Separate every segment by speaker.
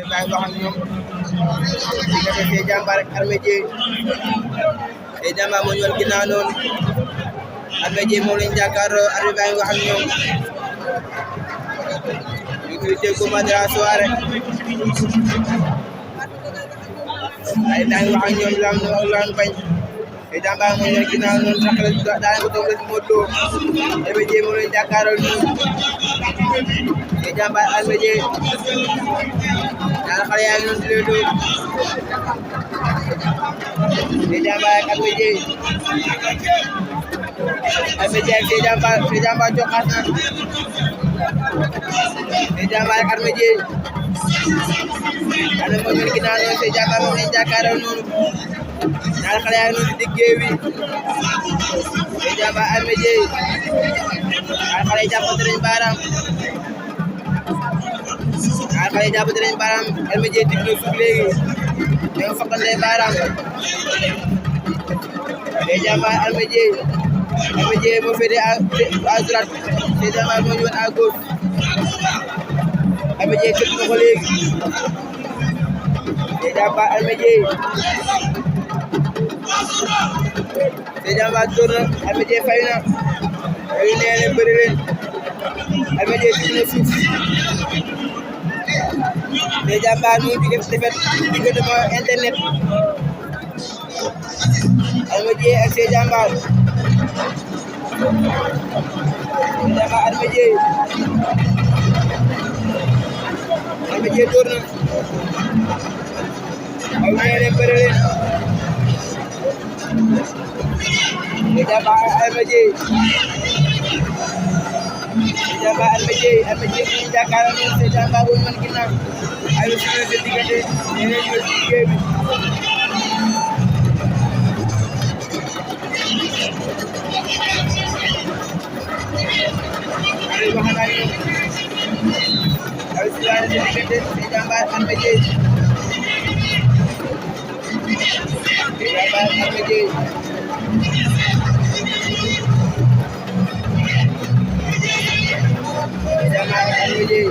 Speaker 1: maa ngi wax ak ñoom diggante Sey Jambar ak Armé Dié Sey Jambar moo ñu wan ginnaaw noonu Armé Dié moom lañ jàkkaarloo Armé maa ngi wax ak ñoom ñu ngi tuddee combat de la soirée ay maa ngi wax ak ñoom laan bañ Sey Jambar moo ñu wan ginnaaw noonu sax la daanaka toog la si Modou Lo Armé Dié moom lañ jàkkaarloo noonu Sey Jambar Armé Dié ñaar xale yaa ngi doon tuddee dóor Sey Jambar ak Armé Dié ak Sey Jambar joxaat na Sey Jambar ak Armé Dié ana moo ñu ginnaaw noonu Sey Jambar moom lañ jàkkaarloo noonu ñaar xale yaa ngi doon tuddee géew wi Sey Jambar Armé Dié ñaar xale yi jàppante nañ baaraam ñaar xale yi jàppante nañ baaraam Armé Dié dig na suuf léegi ñoo foqante baaraam Sey Jambar Armé Dié moo féete à droite Sey Jambar moo ñu woon à gauche Armé Dié tëb na ko léegi Sey Jambar Armé Dié Sey Jambar door na Armé Dié fay na yooyu nee leen bëri leen Armé Dié dig na suuf Sey Jambar mu ngi defet diggante ma internet Armé Dié ak Sey Jambar Armé Dié door na ay nee leen bëri leen Sey Jambar Armé Dié Sey Jambar Armé Dié ñu jàkkaarloo noonu Sey Jambar bu ñu mën ginnaaw ay lu si seen diggante ñeneen ñu ci liggéey bi ay wax naa ñoom ay si seen diggante Sey Jambar Armé Dié Sey Jambar Armé Dié Sey Jambar Armé Dié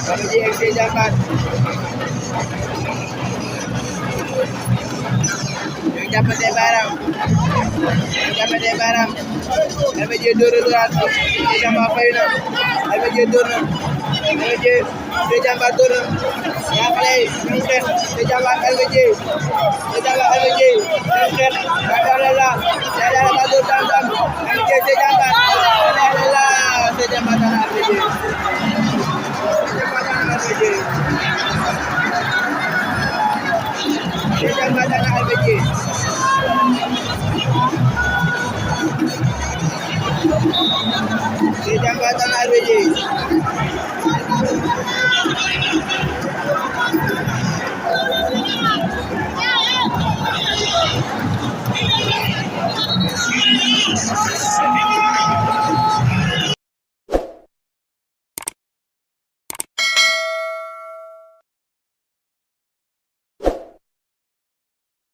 Speaker 1: Armé Dié ak Sey Jambar ñoo jàppante baaraam Armé Dié door na dooraat Sey Jambar fay na Armé Dié door na Armé Dié Sey Jambar door na ñaar xale yi ñu ngi xeex Sey Jambar Armé Dié ñu ngi xeex la ba door daan Armé Dié Sey Jambar Sey Jambar daan Armé Dié Sey Jambar daan Armé Dié Sey Jambar daan Armé Dié